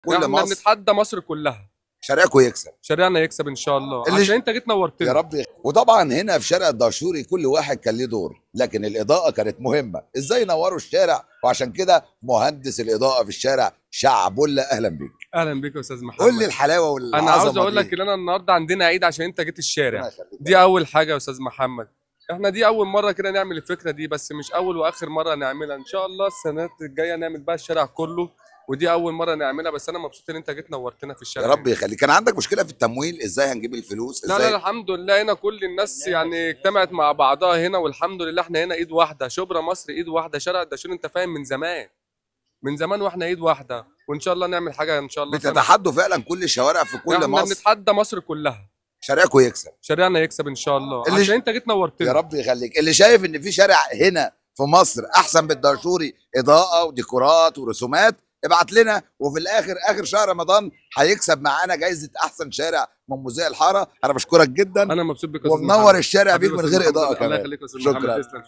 كل احنا مصر. بنتحدى مصر كلها. شارعكم يكسب. شارعنا يكسب ان شاء الله، اللي عشان انت جيت نورتنا. يا رب. وطبعا هنا في شارع الدهشوري كل واحد كان ليه دور، لكن الاضاءة كانت مهمة، ازاي نوروا الشارع؟ وعشان كده مهندس الاضاءة في الشارع شعبولة، اهلا بيك. اهلا بيك يا استاذ محمد. قول لي الحلاوة والعظمة. انا عاوز اقول دي. لك ان انا النهارده عندنا عيد عشان انت جيت الشارع. ربنا يخليك. دي اول حاجة يا استاذ محمد، احنا دي اول مرة كده نعمل الفكرة دي، بس مش اول واخر مرة نعملها ان شاء الله. السنوات الجاية نعمل بقى الشارع كله، ودي اول مرة نعملها. بس انا مبسوط ان انت جيت نورتنا في الشارع. يا رب يخليك. كان عندك مشكلة في التمويل، ازاي هنجيب الفلوس؟ لا ازاي؟ لا الحمد لله، هنا كل الناس يعني اجتمعت مع بعضها هنا، والحمد لله احنا هنا ايد واحده، شبرا مصر ايد واحده، شارع الدهشوري انت فاهم، من زمان من زمان واحنا ايد واحده، وان شاء الله نعمل حاجة ان شاء الله. بتتحدوا فعلا كل الشوارع في كل احنا مصر. بنتحدى مصر كلها. شارعكم يكسب. شارعنا يكسب ان شاء الله، اللي عشان انت جيت نورتنا. يا رب يخليك. اللي شايف ان في شارع هنا في مصر احسن بالدهشوري اضاءه وديكورات ورسومات، ابعت لنا. وفي الاخر اخر شهر رمضان هيكسب معانا جايزة احسن شارع من مذيع الحارة. انا بشكرك جدا. انا مبسوط بك يا أستاذ ومنور محمد. الشارع حبيبي بيك من يا أستاذ غير محمد. اضاءه الله كمان. يخليك يا استاذ شكرا. محمد، تسلم.